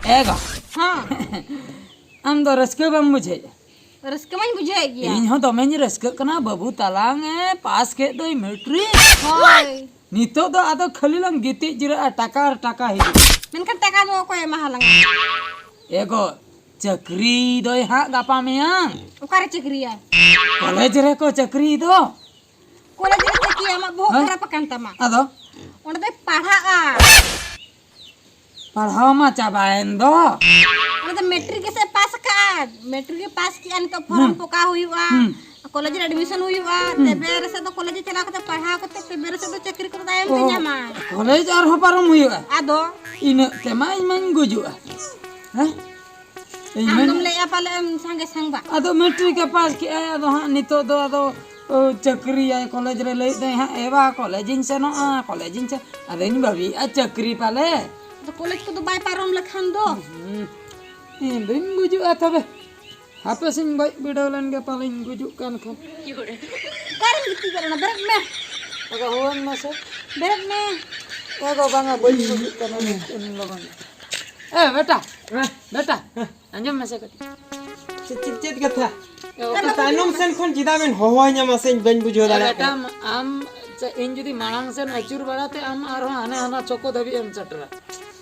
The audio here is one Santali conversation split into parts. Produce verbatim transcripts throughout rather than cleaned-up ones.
ᱮ ᱜᱚ᱾ ᱦᱮᱸ᱾ ᱟᱢ ᱫᱚ ᱨᱟᱹᱥᱠᱟᱹ ᱵᱟᱢ ᱵᱩᱡᱷᱟᱹᱣᱮᱫᱼᱟ? ᱨᱟᱹᱥᱠᱟᱹ ᱢᱟᱧ ᱵᱩᱡᱷᱟᱹᱣᱮᱫ ᱜᱮᱭᱟ᱾ ᱤᱧ ᱦᱚᱸ ᱫᱚᱢᱮᱧ ᱨᱟᱹᱥᱠᱟᱹᱜ ᱠᱟᱱᱟ, ᱵᱟᱹᱵᱩ ᱛᱟᱞᱟᱝ ᱮ ᱯᱟᱥ ᱠᱮᱫ ᱫᱚᱭ ᱢᱮᱴᱨᱤᱠ᱾ ᱦᱳᱭ᱾ ᱱᱤᱛᱚᱜ ᱫᱚ ᱟᱫᱚ ᱠᱷᱟᱹᱞᱤ ᱞᱟᱝ ᱜᱤᱛᱤᱡ ᱡᱤᱨᱟᱹᱜᱼᱟ, ᱴᱟᱠᱟ ᱟᱨ ᱴᱟᱠᱟ ᱦᱤᱡᱩᱜᱼᱟ᱾ ᱢᱮᱱᱠᱷᱟᱱ ᱴᱟᱠᱟ ᱫᱚ ᱚᱠᱚᱭ ᱮᱢᱟ ᱦᱟᱞᱟᱝᱟ? ᱮ ᱜᱚ, ᱪᱟᱹᱠᱨᱤ ᱫᱚᱭ ᱦᱟᱸᱜ ᱜᱟᱯᱟ ᱢᱮᱭᱟᱝ᱾ ᱚᱠᱟᱨᱮ ᱪᱟᱹᱠᱨᱤᱭᱟᱭ? ᱠᱚᱞᱮᱡᱽ ᱨᱮᱠᱚ ᱪᱟᱹᱠᱨᱤᱭ ᱫᱚ᱾ ᱠᱚᱞᱮᱡᱽ ᱨᱮ ᱪᱟᱹᱠᱨᱤᱭᱟ, ᱟᱢᱟᱜ ᱵᱚᱦᱚᱜ ᱦᱮᱸ? ᱠᱷᱟᱨᱟᱯ ᱟᱠᱟᱱ ᱛᱟᱢᱟ᱾ ᱟᱫᱚ? ᱚᱸᱰᱮ ᱫᱚᱭ ᱯᱟᱲᱦᱟᱜᱼᱟ᱾ ᱯᱟᱲᱦᱟᱣ ᱢᱟ ᱪᱟᱵᱟᱭᱮᱱ ᱫᱚ᱾ ᱚᱸᱰᱮ ᱫᱚ ᱢᱮᱴᱨᱤᱠ ᱜᱮᱥᱮ ᱯᱟᱥ ᱟᱠᱟᱫᱼᱟ, ᱢᱮᱴᱨᱤᱠ ᱜᱮ ᱯᱟᱥ ᱠᱮᱜᱼᱟ, ᱱᱤᱛᱚᱜ ᱯᱷᱚᱨᱚᱢ ᱦᱩᱸ᱾ ᱯᱚᱠᱟ ᱦᱩᱭᱩᱜᱼᱟ, ᱦᱩᱸ᱾ ᱠᱚᱞᱮᱡᱽ ᱨᱮ ᱮᱰᱢᱤᱥᱚᱱ ᱦᱩᱭᱩᱜᱼᱟ, ᱦᱩᱸ᱾ ᱛᱚᱵᱮ ᱨᱮᱥᱮ ᱫᱚ ᱠᱚᱞᱮᱡᱽ ᱮ ᱪᱟᱞᱟᱣ ᱠᱟᱛᱮ ᱯᱟᱲᱦᱟᱣ ᱠᱟᱛᱮ ᱛᱚᱵᱮ ᱨᱮᱥᱮ ᱫᱚ ᱪᱟᱹᱠᱨᱤ ᱠᱚᱫᱚ ᱛᱟᱭᱚᱢ ᱛᱮ ᱚ, ᱧᱟᱢᱟᱭ᱾ ᱠᱚᱞᱮᱡᱽ ᱟᱨᱦᱚᱸ ᱯᱟᱨᱚᱢ ᱦᱩᱭᱩᱜᱼᱟ? ᱟᱫᱚ? ᱤᱱᱟᱹᱜ ᱛᱮᱢᱟ ᱤᱧ ᱢᱟᱧ ᱜᱩᱡᱩᱜᱼᱟ᱾ ᱦᱮᱸ? ᱤᱧ ᱟᱢ ᱢᱟᱧ ᱫᱚᱢ ᱞᱟᱹᱭᱮᱜᱼᱟ ᱯᱟᱞᱮ ᱮᱢ ᱥᱟᱸᱜᱮ ᱥᱟᱝᱵᱟ᱾ ᱟᱫᱚ ᱢᱮᱴᱨᱤᱠ ᱮ ᱯᱟᱥ ᱠᱮᱜᱼᱟᱭ, ᱟᱫᱚ ᱦᱟᱸᱜ ᱱᱤᱛᱚᱜ ᱫᱚ ᱟᱫᱚ, ᱚ, ᱪᱟᱹᱠᱨᱤᱭᱟᱭ ᱠᱚᱞᱮᱡᱽ ᱨᱮ, ᱞᱟᱹᱭᱮᱫ ᱫᱚᱭ ᱦᱟᱸᱜ, "ᱮ ᱵᱟ, ᱠᱚᱞᱮᱡᱽ ᱤᱧ ᱥᱮᱱᱚᱜᱼᱟ, ᱠᱚᱞᱮᱡᱽ ᱤᱧ ᱥᱮᱱ-," ᱟᱫᱚᱧ ᱵᱷᱟᱹᱵᱤᱭᱮᱫᱼᱟ ᱪᱟᱹᱠᱨᱤ ᱯᱟᱞᱮ᱾ ᱟᱫᱚ ᱠᱚᱞᱮᱡᱽ ᱠᱚᱫᱚ ᱵᱟᱭ ᱯᱟᱨᱚᱢ ᱞᱮᱠᱷᱟᱱ ᱫᱚ᱾ ᱦᱩᱸ, ᱤᱧ ᱫᱩᱧ ᱜᱩᱡᱩᱜᱼᱟ ᱛᱚᱵᱮ᱾ ᱦᱟᱯᱮ ᱥᱮᱧ ᱜᱚᱡ ᱵᱤᱰᱟᱹᱣ ᱞᱮᱱ ᱜᱮ, ᱯᱟᱞᱮᱧ ᱜᱩᱡᱩᱜ ᱠᱟᱱ ᱠᱷᱟᱱ᱾ ᱚᱠᱟᱨᱮᱢ ᱜᱤᱛᱤᱡ ᱠᱟᱱᱟ? ᱵᱮᱨᱮᱫ ᱢᱮ᱾ ᱟᱫᱚ ᱦᱳᱭ ᱢᱟᱥᱮ᱾ ᱵᱮᱨᱮᱫ ᱢᱮ᱾ ᱮ ᱜᱚ, ᱵᱟᱝᱟ, ᱵᱟᱹᱧ ᱜᱩᱡᱩᱜ ᱠᱟᱱᱟ ᱩᱱ ᱞᱚᱜᱚᱱ᱾ ᱮ ᱵᱮᱴᱟ, ᱦᱮᱸ? ᱵᱮᱴᱟ, ᱦᱮᱸ᱾ ᱟᱸᱡᱚᱢ ᱢᱮᱥᱮ ᱠᱟᱹᱴᱤᱡ᱾ ᱪᱮᱫ, ᱪᱮᱫ, ᱪᱮᱫ ᱠᱟᱛᱷᱟ? ᱮ, ᱚᱠᱟ ᱛᱟᱭᱱᱚᱢ ᱥᱮᱱ ᱠᱷᱚᱱ ᱪᱮᱫᱟᱜ ᱵᱮᱱ ᱦᱚᱦᱚᱣᱟᱹᱧᱟ ᱢᱟᱥᱮ, ᱤᱧ ᱵᱟᱹᱧ ᱵᱩᱡᱷᱟᱹᱣ ᱮ ᱫᱟᱲᱮᱭᱟᱜ ᱵᱮᱴᱟ, ᱠᱟᱱᱟ᱾ ᱟᱢ ᱪᱮᱫ, ᱤᱧ ᱡᱩᱫᱤ ᱢᱟᱲᱟᱝ ᱥᱮᱱ ᱟᱹᱪᱩᱨ ᱵᱟᱲᱟᱛᱮ ᱟᱢ ᱟᱨᱦᱚᱸ ᱦᱟᱱᱮ ᱦᱟᱱᱟ ᱪᱚᱠᱚ ᱫᱷᱟᱹᱵᱤᱡ ᱮᱢ ᱥᱮᱴᱮᱨᱟ᱾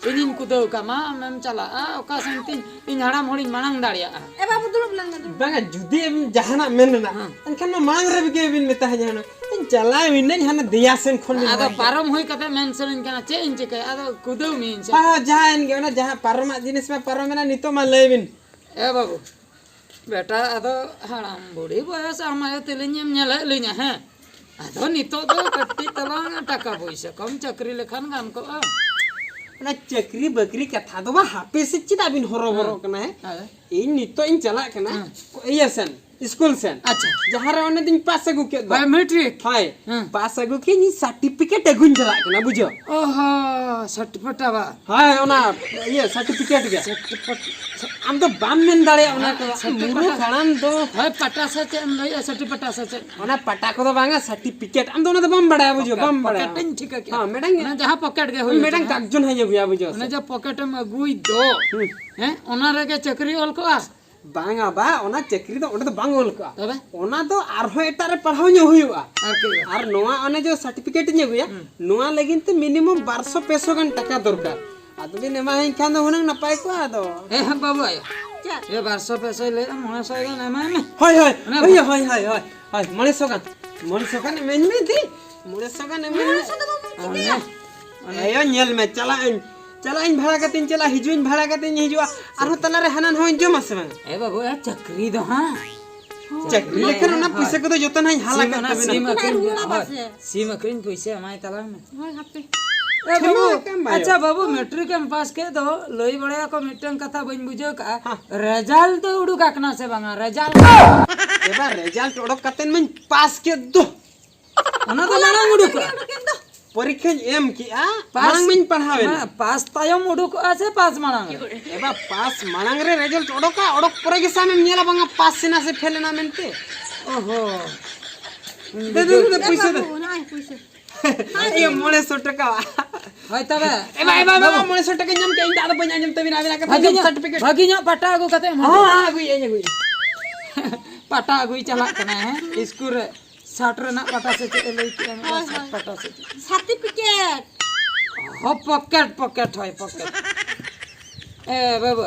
ᱤᱧᱤᱧ ᱠᱩᱫᱟᱹᱣ ᱠᱟᱢᱟ, ᱟᱢᱮᱢ ᱪᱟᱞᱟᱜᱼᱟ, ᱚᱠᱟ ᱥᱮᱱ ᱛᱤᱧ, ᱤᱧ ᱦᱟᱲᱟᱢ ᱦᱚᱲᱤᱧ ᱢᱟᱲᱟᱝ ᱫᱟᱲᱮᱭᱟᱜᱼᱟ᱾ ᱮ ᱵᱟᱹᱵᱩ, ᱫᱩᱲᱩᱵ ᱞᱮᱱ ᱢᱮ, ᱫᱩᱲᱩᱵ᱾ ᱵᱟᱝᱟ, ᱡᱩᱫᱤ ᱮᱢ ᱡᱟᱦᱟᱱᱟᱜ ᱢᱮᱱ ᱨᱮᱱᱟᱜ, ᱦᱮᱸ᱾ ᱮᱱᱠᱷᱟᱱ ᱢᱟ ᱢᱟᱲᱟᱝ ᱨᱮ ᱜᱮ ᱵᱤᱱ ᱢᱮᱛᱟ ᱦᱟᱹᱧᱟ ᱦᱩᱱᱟᱹᱝ᱾ ᱤᱧ ᱪᱟᱞᱟᱣ ᱮᱱᱟᱹᱧ ᱦᱟᱱᱟ ᱫᱮᱭᱟ ᱥᱮᱱ ᱠᱷᱚᱱ ᱵᱤᱱ ᱟᱫᱚ ᱨᱚᱲ ᱠᱮᱫᱟ᱾ ᱯᱟᱨᱚᱢ ᱦᱩᱭ ᱠᱟᱛᱮ ᱢᱮᱱ ᱥᱟᱱᱟᱧ ᱠᱟᱱᱟ, ᱪᱮᱫ ᱤᱧ ᱪᱤᱠᱟᱹᱭᱟ? ᱟᱫᱚ ᱠᱩᱫᱟᱹᱣ ᱢᱤᱭᱟᱹᱧ ᱥᱮ? ᱦᱮᱸ, ᱡᱟᱦᱟᱸᱭᱮᱱ ᱜᱮ, ᱚᱱᱟ ᱡᱟᱦᱟᱸ ᱯᱟᱨᱚᱢᱟᱜ ᱡᱤᱱᱤᱥ ᱢᱟ ᱯᱟᱨᱚᱢᱮᱱᱟ, ᱱᱤᱛᱚᱜ ᱢᱟ ᱞᱟᱹᱭ ᱵᱤᱱ᱾ ᱮ ᱵᱟᱹᱵᱩ, ᱵᱮᱴᱟ, ᱟᱫᱚ ᱦᱟᱲᱟᱢ ᱵᱩᱲᱦᱤ ᱵᱚᱭᱚᱥ ᱟᱢ ᱟᱭᱳ ᱛᱮᱞᱤᱧ ᱮᱢ ᱧᱮᱞᱮᱫ ᱞᱤᱧᱟ, ᱦᱮᱸ? ᱟᱫᱚ ᱱᱤᱛᱚᱜ ᱫᱚ ᱠᱟᱹᱴᱤᱡ ᱛᱟᱞᱟᱝ ᱴᱟᱠᱟ ᱯᱩᱭᱥᱟᱹ ᱠᱚᱢ ᱪᱟᱹᱠᱨᱤ ᱞᱮᱠᱷᱟᱱ ᱜᱟᱱ ᱠᱚᱜᱼᱟ᱾ ᱚᱱᱟ ᱪᱟᱹᱠᱨᱤ ᱵᱟᱹᱠᱨᱤ ᱠᱟᱛᱷᱟ ᱫᱚ ᱵᱟ, ᱦᱟᱯᱮ ᱥᱮ ᱪᱮᱫᱟᱜ ᱵᱤᱱ ᱦᱚᱨᱚᱵᱚᱨᱚᱜ ᱦᱮᱸ᱾ ᱠᱟᱱᱟ, ᱦᱮᱸ? ᱦᱮᱸ᱾ ᱤᱧ ᱱᱤᱛᱚᱜ ᱤᱧ ᱪᱟᱞᱟᱜ ᱠᱟᱱᱟ, ᱦᱮᱸ᱾ ᱤᱭᱟᱹ ᱥᱮᱱ, ᱥᱠᱩᱞ ᱥᱮᱱ᱾ ᱟᱪᱪᱷᱟ᱾ ᱡᱟᱦᱟᱸ ᱨᱮ ᱚᱱᱮ ᱫᱤᱱ ᱯᱟᱥ ᱟᱹᱜᱩ ᱠᱮᱫ ᱫᱚ᱾ ᱦᱳᱭ, ᱢᱮᱴᱨᱤᱠ᱾ ᱦᱳᱭ᱾ ᱦᱮᱸ᱾ ᱯᱟᱥ ᱟᱹᱜᱩ ᱠᱮᱫ ᱤᱧ, ᱥᱟᱨᱴᱤᱯᱷᱤᱠᱮᱴ ᱟᱹᱜᱩᱧ ᱪᱟᱞᱟᱜ ᱠᱟᱱᱟ, ᱵᱩᱡᱷᱟᱹᱣ᱾ ᱚᱦᱚ, ᱥᱟᱨᱴᱤᱯᱷᱤᱠᱮᱴ ᱟᱵᱟ᱾ ᱦᱳᱭ, ᱚᱱᱟ ᱤᱭᱟᱹ ᱥᱟᱨᱴᱤᱯᱷᱤᱠᱮᱴ ᱜᱮ᱾ ᱥᱟᱨᱴᱤᱯᱷᱤᱠᱮᱴ᱾ ᱟᱢ ᱫᱚ ᱵᱟᱢ ᱢᱮᱱ ᱫᱟᱲᱮᱭᱟᱜᱼᱟ ᱚᱱᱟ ᱠᱚ᱾ ᱥᱟᱨᱴᱤᱯᱷᱤᱠᱮᱴ᱾ ᱢᱩᱨᱩᱠᱷ ᱦᱟᱲᱟᱢ ᱫᱚ᱾ ᱦᱳᱭ, ᱯᱟᱴᱟ ᱥᱮ ᱪᱮᱫ ᱮᱢ ᱞᱟᱹᱭᱮᱜᱼᱟ? ᱥᱟᱨᱴᱤᱯᱷᱤᱠᱮᱴ ᱥᱮ ᱪᱮᱫ? ᱚᱱᱟ ᱯᱟᱴᱟ ᱠᱚᱫᱚ ᱵᱟᱝᱟ, ᱥᱟᱨᱴᱤᱯᱷᱤᱠᱮᱴ᱾ ᱟᱢ ᱫᱚ ᱚᱱᱟ ᱫᱚ ᱵᱟᱢ ᱵᱟᱲᱟᱭᱟ, ᱵᱩᱡᱷᱟᱹᱣ, ᱯᱚᱠᱮᱴ, ᱵᱟᱢ ᱵᱟᱲᱟᱭᱟ᱾ ᱯᱚᱠᱮᱴ ᱤᱧ ᱴᱷᱤᱠᱟᱹ ᱠᱮᱜᱼᱟ᱾ ᱦᱮᱸ, ᱢᱤᱫᱴᱟᱝ ᱜᱮ᱾ ᱚᱱᱟ ᱢᱤᱫᱴᱟᱝ ᱡᱟᱦᱟᱸ ᱠᱟᱜᱡᱚᱱ ᱦᱮᱡ ᱟᱹᱜᱩᱭᱟ, ᱵᱩᱡᱷᱟᱹᱣ᱾ ᱚᱱᱟ ᱡᱟᱦᱟᱸ ᱯᱚᱠᱮᱴ ᱮᱢ ᱟᱹᱜᱩᱭ ᱫᱚ, ᱦᱩᱸ᱾ ᱦᱮᱸ, ᱚᱱᱟ ᱨᱮᱜᱮ ᱪᱟᱹᱠᱨᱤ ᱚᱞ ᱠᱚᱜᱼᱟ? ᱵᱟᱝᱟ ᱵᱟ, ᱚᱱᱟ ᱪᱟᱹᱠᱨᱤ ᱫᱚ ᱚᱸᱰᱮ ᱫᱚ ᱵᱟᱝ ᱚᱞ ᱠᱚᱜᱼᱟ᱾ ᱛᱚᱵᱮ? ᱚᱱᱟ ᱫᱚ ᱟᱨᱦᱚᱸ ᱮᱴᱟᱜ ᱨᱮ ᱯᱟᱲᱦᱟᱣ ᱧᱚᱜ ᱦᱩᱭᱩᱜᱼᱟ᱾ ᱟᱨ ᱪᱮᱫ? ᱟᱨ ᱱᱚᱣᱟ ᱚᱱᱮ ᱡᱮ ᱥᱟᱨᱴᱤᱯᱷᱤᱠᱮᱴ ᱤᱧ ᱟᱹᱜᱩᱭᱟ, ᱦᱩᱸ᱾ ᱱᱚᱣᱟ ᱞᱟᱹᱜᱤᱫ ᱛᱮ ᱢᱤᱱᱤᱢᱟᱢ ᱵᱟᱨᱥᱚ ᱯᱮᱥᱚ ᱜᱟᱱ ᱴᱟᱠᱟ ᱫᱚᱨᱠᱟᱨ᱾ ᱟᱫᱚ ᱵᱤᱱ ᱮᱢᱟᱣᱟᱹᱧ ᱠᱷᱟᱱ ᱫᱚ ᱦᱩᱱᱟᱹᱝ ᱱᱟᱯᱟᱭ ᱠᱚᱜᱼᱟ ᱟᱫᱚ᱾ ᱮ ᱦᱮᱸ ᱵᱟᱹᱵᱩ ᱟᱭᱳ᱾ ᱪᱮᱫ? ᱮ ᱵᱟᱨᱥᱚ ᱯᱮᱥᱚᱭ ᱞᱟᱹᱭᱮᱫᱼᱟ, ᱢᱚᱬᱮ ᱥᱚ ᱜᱟᱱ ᱮᱢᱟᱭ ᱢᱮ᱾ ᱦᱳᱭ, ᱦᱳᱭ, ᱚᱱᱟ ᱦᱳᱭ, ᱵᱟᱨ- ᱦᱳᱭ, ᱦᱳᱭ, ᱦᱳᱭ, ᱦᱳᱭ, ᱢᱚᱬᱮ ᱥᱚ ᱜᱟᱱ, ᱢᱚᱬᱮ ᱥᱚ ᱜᱟᱱ ᱮᱢᱟᱹᱧ ᱢᱮ ᱫᱤ, ᱢᱚᱬᱮ ᱥᱚ ᱜᱟᱱ ᱮᱢᱟᱹᱧ ᱢᱮ᱾ ᱢᱚᱬᱮ ᱥᱚ ᱫᱚ ᱵᱟᱹᱵᱩ ᱚᱱᱮ, ᱪᱤᱠᱟᱹᱭᱟ? ᱚᱱᱮ᱾ ᱟᱭᱳ, ᱧᱮᱞ ᱢᱮ, ᱪᱟᱞᱟᱜ ᱟᱹᱧ, ᱪᱟᱞᱟᱜ ᱟᱹᱧ ᱵᱷᱟᱲᱟ ᱠᱟᱛᱮᱧ ᱪᱟᱞᱟᱜᱼᱟ, ᱦᱤᱡᱩᱜ ᱟᱹᱧ ᱵᱷᱟᱲᱟ ᱠᱟᱛᱮᱧ ᱦᱤᱡᱩᱜᱼᱟ, ᱟᱨᱦᱚᱸ ᱛᱟᱞᱟᱨᱮ ᱦᱟᱱᱟ ᱱᱟᱣᱟᱧ ᱡᱚᱢᱟ ᱥᱮ ᱵᱟᱝ? ᱮ ᱵᱟᱹᱵᱩ, ᱮ ᱪᱟᱹᱠᱨᱤ ᱫᱚ ᱦᱟᱸᱜ᱾ ᱪᱟᱹᱠᱨᱤ ᱞᱮᱠᱷᱟᱱ ᱚᱱᱟ ᱦᱳᱭ᱾ ᱯᱩᱭᱥᱟᱹ ᱠᱚᱫᱚ ᱡᱚᱛᱚᱱᱟᱜ ᱤᱧ ᱦᱟᱞᱟ ᱥᱤᱢ, ᱠᱟᱜ ᱚᱱᱟ ᱛᱟᱵᱮᱱᱟ᱾ ᱥᱤᱢ ᱟᱹᱠᱷᱨᱤᱧ, ᱨᱩᱣᱟᱹᱲᱚᱜᱼᱟ ᱦᱳᱭ᱾ ᱥᱮ? ᱥᱤᱢ ᱟᱹᱠᱷᱨᱤᱧ ᱯᱩᱭᱥᱟᱹ ᱮᱢᱟᱭ ᱛᱟᱞᱟᱝ ᱢᱮ᱾ ᱦᱳᱭ, ᱦᱟᱯᱮ᱾ ᱮ ᱵᱟᱹᱵᱩ, ᱮᱢᱟᱭ ᱠᱟᱱ ᱵᱟᱭ ᱟᱪᱪᱷᱟ ᱵᱟᱹᱵᱩ, ᱢᱮᱴᱨᱤᱠ ᱮᱢ ᱯᱟᱥ ᱠᱮᱫ ᱫᱚ, ᱞᱟᱹᱭ ᱵᱟᱲᱟᱭᱟᱠᱚ ᱢᱤᱫᱴᱟᱝ ᱠᱟᱛᱷᱟ ᱵᱟᱹᱧ ᱵᱩᱡᱷᱟᱹᱣ ᱠᱟᱜᱼᱟ᱾ ᱦᱮᱸ᱾ ᱨᱮᱡᱟᱞᱴ ᱫᱚ ᱩᱰᱩᱠ ᱟᱠᱟᱱᱟ ᱥᱮ ᱵᱟᱝᱟ? ᱨᱮᱡᱟᱞᱴ? ᱮᱵᱟᱨ ᱨᱮᱡᱟᱞᱴ ᱚᱰᱚᱠ ᱠᱟᱛᱮ ᱢᱟᱧ ᱯᱟᱥ ᱠᱮᱫ ᱫᱚ᱾ ᱚᱱᱟ ᱫᱚ ᱢᱟᱲᱟᱝ ᱩᱰᱩᱠᱚᱜᱼᱟ᱾ ᱯᱚᱨᱤᱠᱠᱷᱟᱧ ᱮᱢ ᱠᱮᱜᱼᱟ, ᱯᱟᱥ ᱢᱟᱲᱟᱝ ᱢᱟᱧ ᱯᱟᱲᱦᱟᱣ ᱮᱱᱟ᱾ ᱦᱮᱸ, ᱯᱟᱥ ᱛᱟᱭᱚᱢ ᱩᱰᱩᱠᱚᱜᱼᱟ ᱥᱮ ᱯᱟᱥ ᱢᱟᱲᱟᱝ ᱨᱮ? ᱮᱵᱟ, ᱯᱟᱥ ᱢᱟᱲᱟᱝ ᱨᱮ ᱨᱮᱡᱟᱞᱴ ᱚᱰᱚᱠᱟ, ᱚᱰᱚᱠ ᱯᱚᱨᱮ ᱜᱮ ᱥᱮ ᱟᱢᱮᱢ ᱧᱮᱞᱟ ᱵᱟᱝᱟ ᱯᱟᱥ ᱮᱱᱟ ᱥᱮ ᱯᱷᱮᱞ ᱮᱱᱟ ᱢᱮᱱᱛᱮ᱾ ᱚᱦᱚ᱾ ᱫᱮ, ᱫᱮ, ᱫᱮ, ᱫᱮ, ᱮ ᱯᱩᱭᱥᱟᱹ ᱫᱮ᱾ ᱵᱟᱹᱵᱩ, ᱱᱚᱜᱼᱚᱭ ᱯᱩᱭᱥᱟᱹ᱾ ᱤᱭᱟᱹ, ᱢᱚᱬᱮ ᱥᱚ ᱴᱟᱠᱟ᱾ ᱦᱳᱭ ᱛᱚᱵᱮ᱾ ᱮᱵᱟ, ᱮᱵᱟ, ᱮᱵᱟ, ᱵᱟᱹᱵᱩ᱾ ᱢᱚᱬᱮ ᱥᱚ ᱴᱟᱠᱟᱧ ᱧᱟᱢ ᱠᱮᱜᱼᱟ, ᱤᱧ ᱫᱚ ᱟᱫᱚ ᱵᱟᱹᱧ ᱟᱸᱡᱚᱢ ᱛᱟᱹᱵᱤᱱᱟ, ᱟᱹᱵᱤᱱᱟᱜ ᱠᱟᱛᱷᱟ ᱵᱷᱟᱹᱜᱤ ᱟᱸᱡᱚᱢ ᱧᱚᱜ, ᱥᱟᱨᱴᱤᱯᱷᱤᱠᱮᱴ᱾ ᱵᱷᱟᱹᱜᱤ ᱧᱚᱜ ᱯᱟᱴᱟ ᱟᱹᱜᱩ ᱠᱟᱛᱮ ᱮᱢ ᱦᱚᱸ, ᱦᱤᱡᱩᱜᱼᱟ᱾ ᱦᱚᱸ, ᱟᱹᱜᱩᱭᱮᱫ ᱟᱹᱧ, ᱟᱹᱜᱩᱭᱮᱫ ᱟᱹᱧ᱾ ᱯᱟᱴᱟ ᱟᱹᱜᱩᱭ ᱪᱟᱞᱟᱜ ᱠᱟᱱᱟᱭ, ᱦᱮᱸ, ᱤᱥᱠᱩᱞ ᱨᱮ᱾ ᱥᱟᱴ ᱨᱮᱱᱟᱜ ᱯᱟᱴᱟ ᱥᱮ ᱪᱮᱫ ᱮ ᱞᱟᱹᱭ ᱠᱮᱜᱼᱟ, ᱢᱤᱫᱴᱟᱝ ᱦᱳᱭ, ᱥᱟᱴ ᱦᱳᱭ᱾ ᱯᱟᱴᱟ ᱥᱮ ᱪᱮᱫ? ᱥᱟᱨᱴᱤᱯᱷᱤᱠᱮᱴ᱾ ᱦᱚ, ᱯᱚᱠᱮᱴ, ᱯᱚᱠᱮᱴ, ᱦᱳᱭ, ᱯᱚᱠᱮᱴ᱾ ᱮ, ᱵᱟᱹᱵᱩ,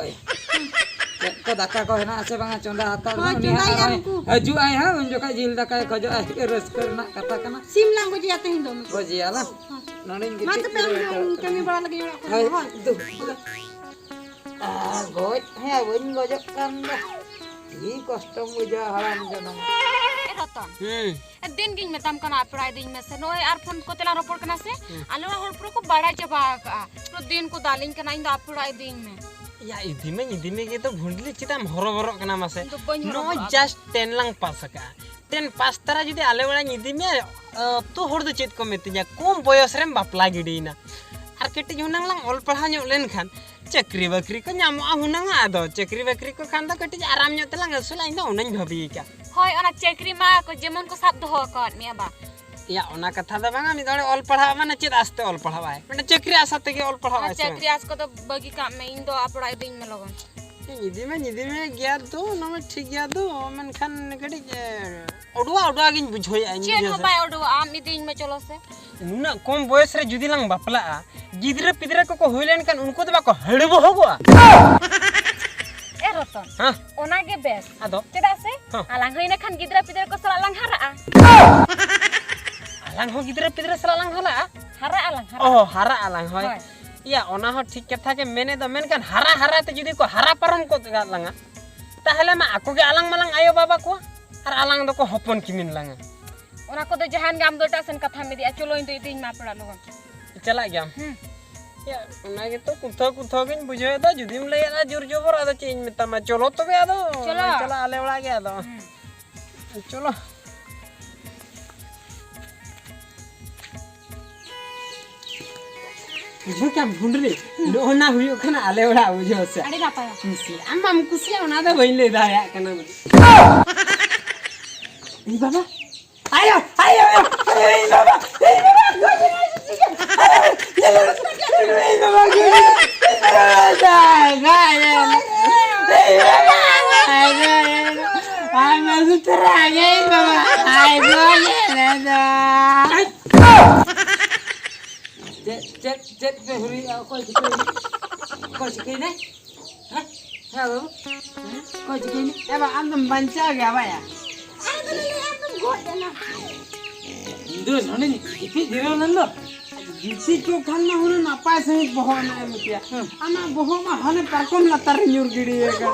ᱪᱮᱫ ᱠᱚ ᱫᱟᱠᱟ ᱠᱚ ᱦᱮᱱᱟᱜ ᱟᱥᱮ ᱵᱟᱝᱟ? ᱪᱚᱸᱫᱟ ᱦᱟᱛᱟᱲ ᱦᱳᱭ, ᱢᱮ, ᱩᱱᱤ ᱦᱟᱸᱜ ᱪᱚᱸᱫᱟᱭᱟ ᱟᱨᱦᱚᱸᱭ ᱩᱱᱠᱩ᱾ ᱦᱤᱡᱩᱜ ᱟᱭ ᱦᱟᱸᱜ, ᱩᱱ ᱡᱚᱠᱷᱚᱡ ᱡᱤᱞ ᱫᱟᱠᱟᱭ ᱠᱷᱚᱡᱚᱜᱼᱟ, ᱨᱟᱹᱥᱠᱟᱹ ᱨᱮᱱᱟᱜ ᱠᱟᱛᱷᱟ ᱠᱟᱱᱟ᱾ ᱥᱤᱢ ᱞᱟᱝ ᱜᱚᱡᱮᱭᱟ ᱛᱮᱦᱮᱧ ᱫᱚ ᱩᱱᱤ᱾ ᱜᱚᱡᱮᱭᱟ ᱞᱟᱝ᱾ ᱦᱳᱭ᱾ ᱱᱚᱰᱮᱧ ᱢᱟ ᱜᱤᱛᱤᱡ ᱛᱚᱵᱮ, ᱡᱤᱨᱟᱹᱣ ᱩᱱᱤ ᱦᱟᱛᱟᱲᱚᱜ ᱠᱟᱹᱢᱤ ᱠᱟᱱᱟ᱾ ᱵᱟᱲᱟ ᱞᱟᱹᱜᱤᱫ ᱚᱲᱟᱜ ᱠᱚᱨᱮ ᱦᱳᱭ, ᱫᱚ, ᱦᱳᱭ᱾ ᱫᱩ᱾ ᱟᱨ ᱜᱚᱡ ᱦᱮᱸ, ᱵᱟᱹᱧ ᱜᱚᱡᱚᱜ ᱠᱟᱱ ᱫᱚ᱾ ᱪᱮᱫ ᱠᱚᱥᱴᱚᱢ ᱵᱩᱡᱷᱟᱹᱣᱟ ᱦᱟᱲᱟᱢ ᱡᱚᱱᱚᱢ᱾ ᱮ ᱨᱚᱛᱚᱱ, ᱦᱩᱸ᱾ ᱫᱤᱱ ᱜᱤᱧ ᱢᱮᱛᱟᱢ ᱠᱟᱱᱟ ᱟᱯᱲᱟᱭ ᱫᱤᱧ ᱢᱮᱥᱮ, ᱱᱚᱜᱼᱚᱭ ᱟᱨ ᱯᱷᱳᱱ ᱠᱚᱛᱮ ᱞᱟᱝ ᱨᱚᱯᱚᱲ ᱠᱟᱱᱟ ᱥᱮ, ᱦᱩᱸ᱾ ᱟᱞᱮ ᱚᱲᱟᱜ ᱦᱚᱲ ᱯᱩᱨᱟᱹ ᱠᱚ ᱵᱟᱲᱟᱭ ᱪᱟᱵᱟ ᱟᱠᱟᱜᱼᱟ, ᱯᱩᱨᱟᱹ ᱫᱤᱱ ᱠᱚ ᱫᱟᱞᱤᱧ ᱠᱟᱱᱟ, ᱤᱧ ᱫᱚ ᱟᱯᱲᱟᱭ ᱫᱤᱧ ᱢᱮ᱾ ᱭᱟ, ᱤᱫᱤ ᱢᱮ, ᱤᱫᱤ ᱢᱮ ᱜᱮ ᱛᱚ, ᱵᱷᱩᱸᱰᱞᱤ, ᱪᱮᱫᱟᱜ ᱮᱢ ᱦᱚᱨᱚᱵᱚᱨᱚᱜ ᱠᱟᱱᱟ ᱢᱟᱥᱮ? ᱤᱧ ᱫᱚ ᱵᱟᱹᱧ ᱱᱚᱜᱼᱚᱭ ᱦᱚᱨᱚᱵᱚᱨᱚᱜᱼᱟ᱾ Just ten ᱞᱟᱝ ᱯᱟᱥ ᱟᱠᱟᱜᱼᱟ᱾ Ten ᱯᱟᱥ ᱛᱟᱨᱟ ᱡᱩᱫᱤ ᱟᱞᱮ ᱚᱲᱟᱜ ᱤᱧ ᱤᱫᱤ ᱢᱮᱭᱟ, ᱟᱹᱛᱩ ᱦᱚᱲ ᱫᱚ ᱪᱮᱫ ᱠᱚ ᱢᱤᱛᱟᱹᱧᱟ? ᱠᱚᱢ ᱵᱚᱭᱚᱥ ᱨᱮᱢ ᱵᱟᱯᱞᱟ ᱜᱤᱰᱤᱭᱮᱱᱟ᱾ ᱟᱨ ᱠᱟᱹᱴᱤᱡ ᱦᱩᱱᱟᱹᱝ ᱞᱟᱝ ᱚᱞ ᱯᱟᱲᱦᱟᱣ ᱧᱚᱜ ᱞᱮᱱᱠᱷᱟᱱ ᱪᱟᱹᱠᱨᱤ ᱵᱟᱹᱠᱨᱤ ᱠᱚ ᱧᱟᱢᱚᱜᱼᱟ ᱦᱩᱱᱟᱹᱝ, ᱟᱫᱚ ᱪᱟᱹᱠᱨᱤ ᱵᱟᱹᱠᱨᱤ ᱠᱚ ᱠᱷᱟᱱ ᱫᱚ ᱠᱟᱹᱴᱤᱡ ᱟᱨᱟᱢ ᱧᱚᱜ ᱛᱮᱞᱟᱝ ᱟᱹᱥᱩᱞᱟ, ᱤᱧ ᱫᱚ ᱚᱱᱟᱧ ᱵᱷᱟᱹᱵᱤᱭᱮᱫᱟ᱾ ᱦᱳᱭ, ᱚᱱᱟ ᱪᱟᱹᱠᱨᱤ ᱢᱟ ᱠᱚ ᱡᱮᱢᱚᱱ ᱠᱚ ᱥᱟᱵ ᱫᱚᱦᱚ ᱟᱠᱟᱫ ᱢᱮᱭᱟ ᱵᱟ᱾ ᱭᱟ, ᱚᱱᱟ ᱠᱟᱛᱷᱟ ᱫᱚ ᱵᱟᱝᱟ, ᱢᱤᱫ ᱦᱚᱲ ᱚᱞ ᱯᱟᱲᱦᱟᱣ ᱢᱟᱱᱮ ᱪᱮᱫ ᱟᱥᱛᱮ ᱚᱞ ᱯᱟᱲᱦᱟᱣ ᱟᱭ? ᱢᱤᱫᱴᱮᱱ ᱪᱟᱹᱠᱨᱤ ᱟᱥᱟ ᱛᱮᱜᱮ ᱚᱞ ᱯᱟᱲᱦᱟᱣ ᱚᱱᱟ ᱟᱭ ᱥᱮ ᱵᱟᱝ? ᱪᱟᱹᱠᱨᱤ ᱟᱥ ᱠᱚᱫᱚ ᱵᱟᱹᱜᱤ ᱠᱟᱜ ᱢᱮ, ᱤᱧ ᱫᱚ ᱟᱯᱲᱟ ᱤᱫᱤᱧ ᱢᱮ ᱞᱚᱜᱚᱱ᱾ ᱤᱧ ᱤᱫᱤ ᱢᱮ, ᱤᱫᱤ ᱢᱮ ᱜᱮᱭᱟ ᱫᱚ, ᱚᱱᱟ ᱢᱟ ᱴᱷᱤᱠ ᱜᱮᱭᱟ ᱫᱚ, ᱢᱮᱱᱠᱷᱟᱱ ᱠᱟᱹᱴᱤᱡ, ᱮ, ᱚᱰᱩᱣᱟ, ᱚᱰᱩᱣᱟ ᱜᱤᱧ ᱵᱩᱡᱷᱟᱹᱣᱮᱫᱼᱟ ᱤᱧ ᱪᱮᱫ ᱵᱩᱡᱷᱟᱹᱣ ᱦᱚᱸ ᱥᱮ᱾ ᱵᱟᱭ ᱚᱰᱩᱣᱟ, ᱟᱢ ᱤᱫᱤᱧ ᱢᱮ, ᱪᱚᱞᱚ ᱥᱮ᱾ ᱱᱩᱱᱟᱹᱜ ᱠᱚᱢ ᱵᱚᱭᱮᱥ ᱨᱮ ᱡᱩᱫᱤ ᱞᱟᱝ ᱵᱟᱯᱞᱟᱜᱼᱟ, ᱜᱤᱫᱽᱨᱟᱹ ᱯᱤᱫᱽᱨᱟᱹ ᱠᱚᱠᱚ ᱦᱩᱭ ᱞᱮᱱᱠᱷᱟᱱ ᱩᱱᱠᱩ ᱫᱚ ᱵᱟᱠᱚ ᱦᱟᱹᱲᱩᱵᱚᱦᱚᱜᱚᱜᱼᱟ? ᱮ ᱨᱚᱛᱚᱱ, ᱦᱮᱸ? ᱚᱱᱟ ᱜᱮ ᱵᱮᱥ᱾ ᱟᱫᱚ? ᱪᱮᱫᱟᱜ ᱥᱮ ᱦᱮᱸ᱾ ᱟᱞᱟᱝ ᱦᱩᱭ ᱞᱮᱠᱷᱟᱱ ᱜᱤᱫᱽᱨᱟᱹ ᱯᱤᱫᱽᱨᱟᱹ ᱠᱚ ᱥᱟᱞᱟᱜ ᱞᱟᱝ ᱦᱟᱨᱟᱜᱼᱟ᱾ ᱟᱞᱟᱝ ᱦᱚᱸ ᱜᱤᱫᱽᱨᱟᱹ ᱯᱤᱫᱽᱨᱟᱹ ᱥᱟᱞᱟᱜ ᱞᱟᱝ ᱦᱟᱨᱟᱜᱼᱟ? ᱦᱟᱨᱟᱜ ᱟᱞᱟᱝ, ᱦᱟᱨᱟᱜ᱾ ᱚ, ᱦᱟᱨᱟᱜ ᱟᱞᱟᱝ, ᱦᱳᱭ᱾ ᱦᱳᱭ᱾ ᱭᱟ, ᱚᱱᱟ ᱦᱚᱸ ᱴᱷᱤᱠ ᱠᱟᱛᱷᱟ ᱜᱮ ᱢᱮᱱᱮᱫ ᱫᱚ, ᱢᱮᱱᱠᱷᱟᱱ ᱦᱟᱨᱟ ᱦᱟᱨᱟ ᱛᱮ ᱡᱩᱫᱤ ᱠᱚ ᱦᱟᱨᱟ ᱯᱟᱨᱚᱢ ᱠᱚᱫ ᱠᱟᱫ ᱞᱟᱝᱟ, ᱛᱟᱦᱚᱞᱮ ᱢᱟ ᱟᱠᱚ ᱜᱮ ᱟᱞᱟᱝ ᱢᱟᱞᱟᱝ ᱟᱭᱳ ᱵᱟᱵᱟ ᱠᱚᱣᱟ ᱟᱨ ᱟᱞᱟᱝ ᱫᱚᱠᱚ ᱦᱚᱯᱚᱱ ᱠᱤᱢᱤᱱ ᱞᱟᱝᱟ᱾ ᱚᱱᱟ ᱠᱚᱫᱚ ᱡᱟᱦᱟᱱ ᱜᱮ, ᱟᱢ ᱫᱚ ᱮᱴᱟᱜ ᱥᱮᱱ ᱠᱟᱛᱷᱟᱢ ᱤᱫᱤᱭᱟ᱾ ᱪᱚᱞᱚ, ᱤᱧ ᱫᱚ ᱤᱫᱤᱧ ᱢᱟ ᱯᱮᱲᱟ ᱞᱚᱜᱚᱱ᱾ ᱪᱟᱞᱟᱜ ᱜᱮᱭᱟᱢ? ᱦᱩᱸ᱾ ᱭᱟ, ᱚᱱᱟ ᱜᱮᱛᱚ ᱠᱩᱛᱷᱟᱹ ᱠᱩᱛᱷᱟᱹ ᱜᱤᱧ ᱵᱩᱡᱷᱟᱹᱣᱮᱫᱟ, ᱡᱩᱫᱤᱢ ᱞᱟᱹᱭᱮᱫᱟ ᱡᱳᱨ ᱡᱚᱵᱚᱨ, ᱟᱫᱚ ᱪᱮᱫ ᱤᱧ ᱢᱮᱛᱟᱢᱟ? ᱪᱚᱞᱚ ᱛᱚᱵᱮ ᱟᱫᱚ, ᱪᱚᱞᱚ᱾ ᱪᱟᱞᱟᱜ ᱟᱞᱮ ᱚᱲᱟᱜ ᱜᱮ ᱟᱫᱚ᱾ ᱦᱩᱸ᱾ ᱪᱚᱞᱚ᱾ ᱵᱩᱡᱷᱟᱹᱣ ᱠᱮᱫᱟᱢ ᱵᱷᱩᱸᱰᱨᱤ? ᱱᱚᱜᱼᱚ ᱱᱟ ᱦᱩᱭᱩᱜ ᱠᱟᱱᱟ ᱟᱞᱮ ᱚᱲᱟᱜ, ᱵᱩᱡᱷᱟᱹᱣ ᱥᱮ? ᱟᱹᱰᱤ ᱱᱟᱯᱟᱭᱟ᱾ ᱠᱩᱥᱤ, ᱟᱢ ᱵᱟᱢ ᱠᱩᱥᱤᱭᱟᱜᱼᱟ ᱚᱱᱟ ᱫᱚ ᱵᱟᱹᱧ ᱞᱟᱹᱭ ᱫᱟᱲᱮᱭᱟᱜ ᱠᱟᱱᱟ᱾ ᱤᱧ ᱵᱟᱵᱟ, ᱟᱭᱳ, ᱟᱭᱳ, ᱟᱭᱳ, ᱤᱧ ᱵᱟᱵᱟ, ᱤᱧ ᱵᱟᱵᱟ, ᱤᱧ ᱵᱟᱵᱟ, ᱟᱭ ᱢᱟ ᱥᱩᱛᱨᱟ ᱜᱮ ᱤᱧ ᱵᱟᱵᱟ, ᱟᱭ ᱜᱚᱡ ᱮᱱᱟ ᱫᱚ᱾ ᱪᱮᱫ, ᱪᱮᱫ, ᱪᱮᱫ ᱯᱮ ᱦᱩᱨᱤᱭᱮᱫᱼᱟ? ᱚᱠᱚᱭ ᱪᱤᱠᱟᱹᱭᱮᱱᱟ? ᱚᱠᱚᱭ ᱪᱤᱠᱟᱹᱭᱮᱱᱟ? ᱦᱮᱸ? ᱦᱮᱸ ᱵᱟᱹᱵᱩ? ᱦᱮᱸ? ᱚᱠᱚᱭ ᱪᱤᱠᱟᱹᱭᱮᱱᱟ? ᱮ ᱵᱟ, ᱟᱢ ᱫᱚᱢ ᱵᱟᱧᱪᱟᱣ ᱜᱮᱭᱟ ᱵᱟᱭᱟ? ᱟᱞᱮ ᱫᱚᱞᱮ ᱞᱟᱹᱭᱟ ᱟᱢ ᱫᱚᱢ ᱜᱚᱡ ᱮᱱᱟ᱾ ᱤᱧ ᱫᱚ ᱱᱚᱰᱮᱧ ᱜᱤᱛᱤᱡ ᱡᱤᱨᱟᱹᱣ ᱞᱮᱱ ᱫᱚ᱾ ᱜᱤᱛᱤᱡ ᱠᱚᱜ ᱠᱷᱟᱱ ᱢᱟ ᱦᱩᱱᱟᱹᱝ ᱱᱟᱯᱟᱭ ᱥᱟᱺᱦᱤᱡ ᱵᱚᱦᱚᱜ ᱮᱢ ᱮᱢ ᱠᱮᱭᱟ᱾ ᱦᱩᱸ᱾ ᱟᱢᱟᱜ ᱵᱚᱦᱚᱜ ᱢᱟ ᱦᱟᱱᱮ ᱯᱟᱨᱠᱚᱢ ᱞᱟᱛᱟᱨ ᱨᱮ ᱧᱩᱨ ᱜᱤᱰᱤ ᱟᱠᱟᱱ᱾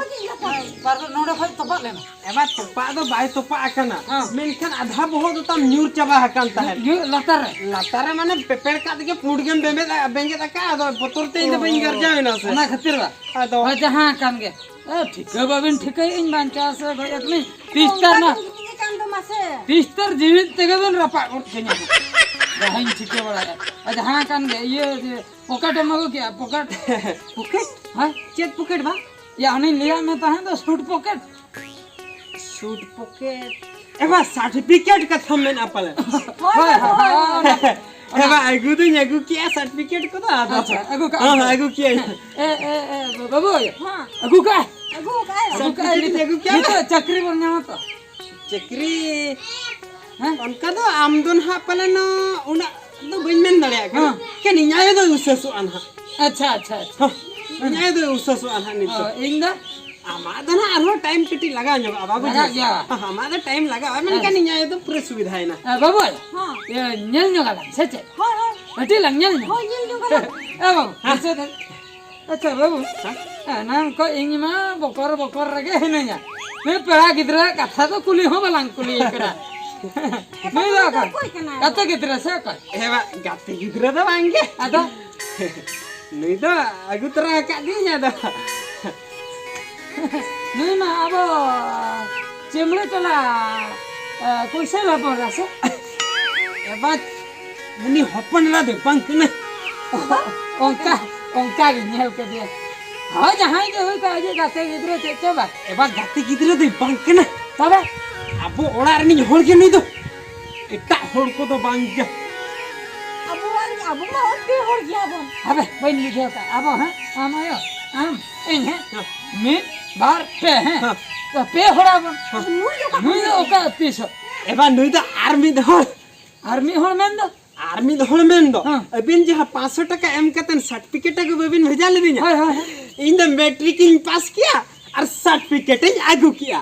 ᱯᱟᱨᱠᱚᱢ ᱱᱚᱰᱮ ᱠᱷᱚᱡ ᱛᱚᱯᱟᱜ ᱞᱮᱱᱟ᱾ ᱮᱵᱟᱨ ᱛᱚᱯᱟᱜ ᱫᱚ ᱵᱟᱭ ᱛᱚᱯᱟᱜ ᱟᱠᱟᱱᱟ, ᱦᱮᱸ᱾ ᱢᱮᱱᱠᱷᱟᱱ ᱟᱫᱷᱟ ᱵᱚᱦᱚᱜ ᱫᱚ ᱛᱟᱢ ᱧᱩᱨ ᱪᱟᱵᱟ ᱟᱠᱟᱱ ᱛᱟᱦᱮᱸᱫ᱾ ᱧᱩᱨ ᱞᱟᱛᱟᱨ ᱨᱮ? ᱞᱟᱛᱟᱨ ᱨᱮ ᱢᱟᱱᱮ ᱯᱮᱯᱮᱲ ᱠᱟᱜ ᱛᱮᱜᱮ ᱯᱩᱸᱰ ᱜᱮᱢ ᱵᱮᱸᱜᱮᱫ ᱟ-, ᱵᱮᱸᱜᱮᱫ ᱟᱠᱟᱫ, ᱟᱫᱚ ᱵᱚᱛᱚᱨ ᱛᱮ ᱤᱧ ᱫᱚ ᱵᱟᱹᱧ ᱚ, ᱜᱟᱨᱡᱟᱣ ᱮᱱᱟ ᱥᱮ᱾ ᱚᱱᱟ ᱠᱷᱟᱹᱛᱤᱨ ᱵᱟ? ᱟᱫᱚ ᱦᱳᱭ, ᱡᱟᱦᱟᱸ ᱠᱟᱱ ᱜᱮ᱾ ᱮ, ᱴᱷᱤᱠᱟᱹ ᱵᱟᱵᱤᱱ ᱴᱷᱤᱠᱟᱹᱭᱮᱫ ᱤᱧ ᱵᱟᱧᱪᱟᱣ ᱥᱮ ᱜᱚᱡ ᱟᱠᱟᱱᱟᱹᱧ᱾ ᱛᱤᱥᱛᱟᱨ ᱚᱱᱠᱟ ᱱᱟ-, ᱜᱮ ᱡᱩᱫᱤ ᱠᱟᱱ ᱫᱚ ᱢᱟᱥᱮ᱾ ᱛᱤᱥᱛᱟᱨ ᱡᱤᱣᱤᱫ ᱛᱮᱜᱮ ᱵᱤᱱ ᱨᱟᱯᱟᱜ ᱜᱚᱫ ᱠᱟᱹᱧᱟ᱾ ᱡᱟᱦᱟᱸᱧ ᱴᱷᱤᱠᱟᱹ ᱵᱟᱲᱟᱭᱟ᱾ ᱟᱨ ᱡᱟᱦᱟᱸ ᱠᱟᱱ ᱜᱮ, ᱤᱭᱟᱹ, ᱡᱮ ᱯᱚᱠᱮᱴ ᱮᱢ ᱟᱹᱜᱩ ᱠᱮᱜᱼᱟ, ᱯᱚᱠᱮᱴ? ᱯᱚᱠᱮᱴ? ᱦᱮᱸ? ᱪᱮᱫ ᱯᱚᱠᱮᱴ ᱵᱟ? ᱭᱟ, ᱚᱱᱮᱧ ᱞᱟᱹᱭᱟᱫ ᱢᱮ ᱛᱟᱦᱮᱸ ᱫᱚ, ᱥᱩᱴ ᱯᱚᱠᱮᱴ᱾ Suit pocket? ᱮ ᱵᱟ, ᱥᱟᱨᱴᱤᱯᱷᱤᱠᱮᱴ ᱠᱟᱛᱷᱟᱢ ᱢᱮᱱᱟ ᱯᱟᱞᱮ᱾ ᱦᱳᱭ, ᱦᱳᱭ, ᱦᱳᱭ, ᱦᱳᱭ, ᱚᱱᱟ᱾ ᱮ ᱵᱟ, ᱟᱹᱜᱩ ᱫᱚᱧ ᱟᱹᱜᱩ ᱠᱮᱜᱼᱟ ᱥᱟᱨᱴᱤᱯᱷᱤᱠᱮᱴ ᱠᱚᱫᱚ, ᱟᱫᱚ ᱟᱪᱪᱷᱟ, ᱟᱹᱜᱩ ᱠᱟᱜ ᱦᱚᱸ, ᱢᱮ᱾ ᱦᱚᱸ, ᱟᱹᱜᱩ ᱠᱮᱜᱼᱟᱹᱧ᱾ ᱮ, ᱮ, ᱮ, ᱵᱟᱹᱵᱩ, ᱦᱮᱸ᱾ ᱟᱹᱜᱩ ᱠᱟᱜ᱾ ᱟᱹᱜᱩ ᱠᱟᱜ᱾ ᱟᱹᱜᱩ ᱠᱟᱜ, ᱥᱟᱨᱴᱤᱯᱷᱤᱠᱮᱴ ᱤᱧ ᱟᱹᱜᱩ ᱠᱮᱜᱼᱟ᱾ ᱱᱤᱛᱚᱜ ᱪᱟᱹᱠᱨᱤ ᱵᱚᱱ ᱧᱟᱢᱟ ᱛᱚ? ᱪᱟᱹᱠᱨᱤ ᱦᱮᱸ? ᱚᱱᱠᱟ ᱫᱚ ᱟᱢ ᱫᱚ ᱱᱟᱦᱟᱜ ᱯᱟᱞᱮᱱ ᱩᱱᱟᱹᱜ ᱫᱚ ᱵᱟᱹᱧ ᱢᱮᱱ ᱫᱟᱲᱮᱭᱟᱜ ᱠᱟᱱᱟ᱾ ᱦᱮᱸ᱾ ᱠᱮᱱ ᱤᱧ ᱟᱭᱳ ᱫᱚᱭ ᱩᱥᱟᱹᱥᱚᱜᱼᱟ ᱱᱟᱦᱟᱜ᱾ ᱟᱪᱪᱷᱟ, ᱟᱪᱪᱷᱟ, ᱟᱪᱪᱷᱟ᱾ ᱦᱚᱸ, ᱤᱧ ᱟᱭᱳ ᱫᱚᱭ ᱩᱥᱟᱹᱥᱚᱜᱼᱟ ᱱᱟᱦᱟᱜ ᱱᱤᱛᱚᱜ᱾ ᱚ, ᱤᱧ ᱫᱚ? ᱟᱢᱟᱜ ᱫᱚ ᱱᱟᱦᱟᱜ ᱟᱨᱦᱚᱸ ᱴᱟᱭᱤᱢ ᱠᱟᱹᱴᱤᱡ ᱞᱟᱜᱟᱣ ᱧᱚᱜᱚᱜᱼᱟ, ᱵᱟᱵᱩ ᱞᱟᱜᱟᱜ ᱡᱤ᱾ ᱜᱮᱭᱟ᱾ ᱦᱚᱸ, ᱟᱢᱟᱜ ᱫᱚ ᱴᱟᱭᱤᱢ ᱞᱟᱜᱟᱜᱼᱟ, ᱢᱮᱱᱠᱷᱟᱱ ᱦᱮᱸ᱾ ᱤᱧ ᱟᱭᱳ ᱫᱚ ᱯᱩᱨᱟᱹ ᱥᱩᱵᱤᱫᱷᱟᱭᱮᱱᱟ᱾ ᱦᱮᱸ, ᱵᱟᱵᱩ, ᱦᱚᱸ᱾ ᱤᱭᱟᱹ, ᱧᱮᱞ ᱧᱚᱜ ᱟᱞᱟᱝ, ᱥᱮ ᱪᱮᱫ? ᱦᱳᱭ, ᱦᱳᱭ᱾ ᱠᱟᱹᱴᱤᱡ ᱞᱟᱝ ᱧᱮᱞ ᱧᱚᱜ᱾ ᱦᱳᱭ, ᱧᱮᱞ ᱧᱚᱜ ᱟᱞᱟᱝ᱾ ᱮ, ᱵᱟᱵᱩ, ᱦᱮᱸ᱾ ᱟᱪᱪᱷᱟ, ᱫᱮ-, ᱟᱪᱪᱷᱟ, ᱵᱟᱵᱩ, ᱦᱮᱸ? ᱮᱱᱟᱝ ᱠᱷᱚᱡ ᱤᱧ ᱢᱟ ᱵᱚᱠᱚᱨ ᱵᱚᱠᱚᱨ ᱨᱮᱜᱮ ᱦᱤᱱᱟᱹᱧᱟ᱾ ᱱᱩᱭ ᱯᱮᱲᱟ ᱜᱤᱫᱽᱨᱟᱹᱣᱟᱜ ᱠᱟᱛᱷᱟ ᱫᱚ ᱠᱩᱞᱤ ᱦᱚᱸ ᱵᱟᱞᱟᱝ ᱠᱩᱞᱤᱭᱮ ᱠᱟᱱᱟ᱾ ᱱᱩᱭ ᱫᱚ ᱚᱠᱚᱭ? ᱚᱠᱚᱭ ᱠᱟᱱᱟᱭ? ᱜᱟᱛᱮ ᱜᱤᱫᱽᱨᱟᱹ ᱥᱮ ᱚᱠᱚᱭ? ᱮ ᱵᱟ, ᱜᱟᱛᱮ ᱜᱤᱫᱽᱨᱟᱹ ᱫᱚ ᱵᱟᱝ ᱜᱮ᱾ ᱟᱫᱚ? ᱱᱩᱭ ᱫᱚ ᱟᱹᱜᱩ ᱛᱚᱨᱟ ᱟᱠᱟᱫ ᱫᱤᱭᱟᱹᱧ ᱟᱫᱚ᱾ ᱱᱩᱭ ᱢᱟ ᱟᱵᱚ ᱪᱤᱢᱲᱤ ᱴᱚᱞᱟ, ᱮ, ᱠᱩᱭᱥᱟᱹ ᱵᱟᱵᱚᱱ ᱨᱟᱥᱮ᱾ ᱮ ᱵᱟ, ᱩᱱᱤ ᱦᱚᱯᱚᱱ ᱮᱨᱟ ᱫᱚ ᱵᱟᱝ ᱠᱟᱱᱟ᱾ ᱚᱱᱠᱟ, ᱚᱱᱠᱟ ᱜᱮ ᱧᱮᱞ ᱠᱮᱫᱮᱭᱟ᱾ ᱦᱳᱭ, ᱡᱟᱦᱟᱸᱭ ᱜᱮ ᱦᱩᱭ ᱠᱚᱜ, ᱟᱡ ᱜᱟᱛᱮ ᱜᱤᱫᱽᱨᱟᱹ ᱪᱮᱫ ᱪᱚ ᱵᱟ᱾ ᱮ ᱵᱟ, ᱜᱟᱛᱮ ᱜᱤᱫᱽᱨᱟᱹ ᱫᱚᱭ ᱵᱟᱝ ᱠᱟᱱᱟ᱾ ᱛᱚᱵᱮ? ᱟᱵᱚ ᱚᱲᱟᱜ ᱨᱤᱱᱤᱡ ᱦᱚᱲ ᱜᱮ ᱱᱩᱭ ᱫᱚ᱾ ᱮᱴᱟᱜ ᱦᱚᱲ ᱠᱚᱫᱚ ᱵᱟᱝ ᱜᱮ᱾ ᱟᱵᱚ ᱢᱟ ᱦᱚᱲ, ᱯᱮ ᱦᱚᱲ ᱜᱮᱭᱟ ᱵᱚᱱ᱾ ᱟᱵᱮ, ᱵᱟᱹᱧ ᱵᱩᱡᱷᱟᱹᱣ ᱠᱟᱜᱼᱟ᱾ ᱟᱵᱚ, ᱦᱮᱸ? ᱟᱢ ᱟᱭᱳ, ᱟᱢ, ᱤᱧ, ᱦᱮᱸ? ᱦᱮᱸ᱾ ᱢᱤᱫ, ᱵᱟᱨ, ᱯᱮ, ᱦᱮᱸ? ᱦᱮᱸ᱾ ᱛᱚ, ᱯᱮ ᱦᱚᱲ ᱟᱵᱚᱱ᱾ ᱦᱮᱸ᱾ ᱱᱩᱭ ᱫᱚ ᱚᱠᱟ ᱱᱩᱭ ᱫᱚ ᱚᱠᱟ ᱛᱤᱥ ᱦᱚᱸ? ᱮ ᱵᱟ, ᱱᱩᱭ ᱫᱚ ᱟᱨ ᱢᱤᱫ ᱦᱚᱲ᱾ ᱟᱨ ᱢᱤᱫ ᱦᱚᱲ ᱢᱮᱱ ᱫᱚ? ᱟᱨ ᱢᱤᱫ ᱦᱚᱲ ᱢᱮᱱ ᱫᱚ? ᱦᱮᱸ᱾ ᱟᱹᱵᱤᱱ ᱡᱟᱦᱟᱸ ᱯᱟᱸᱪᱥᱚ ᱴᱟᱠᱟ ᱮᱢ ᱠᱟᱛᱮᱱ ᱥᱟᱨᱴᱤᱯᱷᱤᱠᱮᱴ ᱟᱹᱜᱩ ᱵᱟᱹᱵᱤᱱ ᱵᱷᱮᱡᱟ ᱞᱤᱫᱤᱧᱟ? ᱦᱳᱭ, ᱦᱳᱭ, ᱦᱳᱭ᱾ ᱤᱧ ᱫᱚ ᱢᱮᱴᱨᱤᱠ ᱤᱧ ᱯᱟᱥ ᱠᱮᱭᱟ ᱟᱨ ᱥᱟᱨᱴᱤᱯᱷᱤᱠᱮᱴ ᱤᱧ ᱟᱹᱜᱩ ᱠᱮᱭᱟ᱾